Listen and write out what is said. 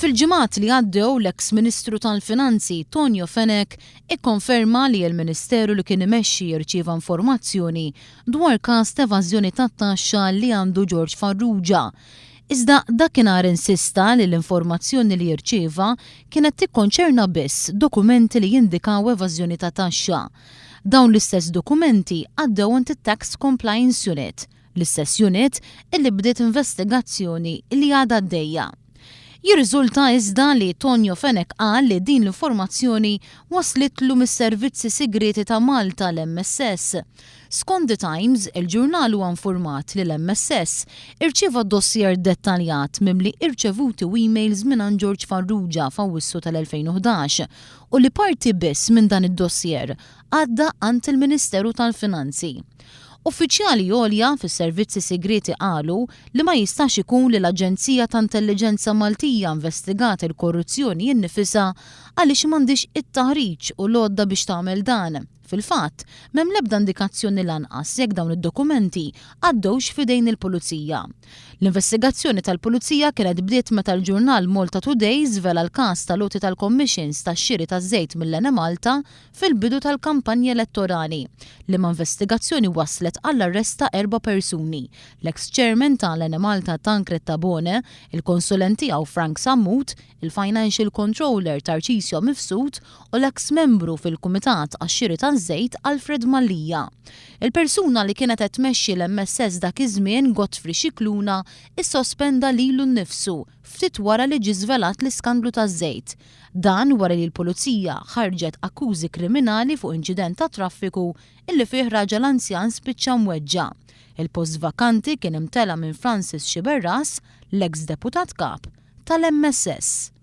Fil-ġimgħat li għaddew l-eks Ministru tal-Finanzi Tonio Fenech ikkonferma li l-Ministeru li kien imexxi rċieva informazzjoni dwar każ t'evażjoni tat-taxxa li għandu George Farrugia. Iżda dakinhar insista li l-informazzjoni li rċieva kienet tikkonċerna biss dokumenti li jindikaw evażjoni ta' taxxa. Dawn l-istess dokumenti għaddew għand it-Tax Compliance Unit, l-istess unit illi bdiet investigazzjoni li għadha għaddejja. Jirriżulta iżda li Tonio Fenech qal li din l-informazzjoni waslitlu mis-servizzi sigrieti ta' Malta l-MSS. Skont The Times, il-ġurnal huwa infurmat li l-MSS irċieva dossier dettaljat mimli irċevuti u emails mingħand George Farrugia f'Awwissu tal-2011 u li parti biss minn dan id-dossier għadda għand il-Ministeru tal-Finanzi. Uffiċjali għolja fis-servizzi sigrieti qalu li ma jistax ikun li l-Aġenzija ta' Intelliġenza Maltija investigat il-korruzzjoni innifisha għaliex m'għandhiex it-taħriġ u l-għodda biex tagħmel dan. Fil-fatt, m'hemm l-ebda indikazzjoni lanqas jekk dawn id-dokumenti għaddewx f'idejn il-Pulizija. L-investigazzjoni tal-Pulizija kienet bdiet meta l-ġurnal Malta Today żvela l-każ tal-għoti tal-commissions tax-xiri taż-żejt mill-Enemalta fil-bidu tal-kampanja elettorali, liema investigazzjoni wasslet għall-arrest ta' erba' persuni, l-eks chairman ta' l-Enemalta Tancred Tabone, il-konsulent tiegħu Frank Sammut, il-financial controller Tarcisio Mifsud u l-eks membru fil-kumitat għax-xiri taż-żejt Alfred Mallia. Il-persuna li kienet qed tmexxi l-MSS dak iż-żmien Godfrey Scicluna issospenda lilu nnifsu ftit wara li ġie żvelat l-iskandlu taż-żejt. Dan wara li l-Pulizija ħarġet akkużi kriminali fuq inċident tat-traffiku illi fih raġel anzjan spiċċa mweġġa'. Il-post vakanti kien imtela minn Francis Sciberras, l-eks Deputat Kap tal-MSS.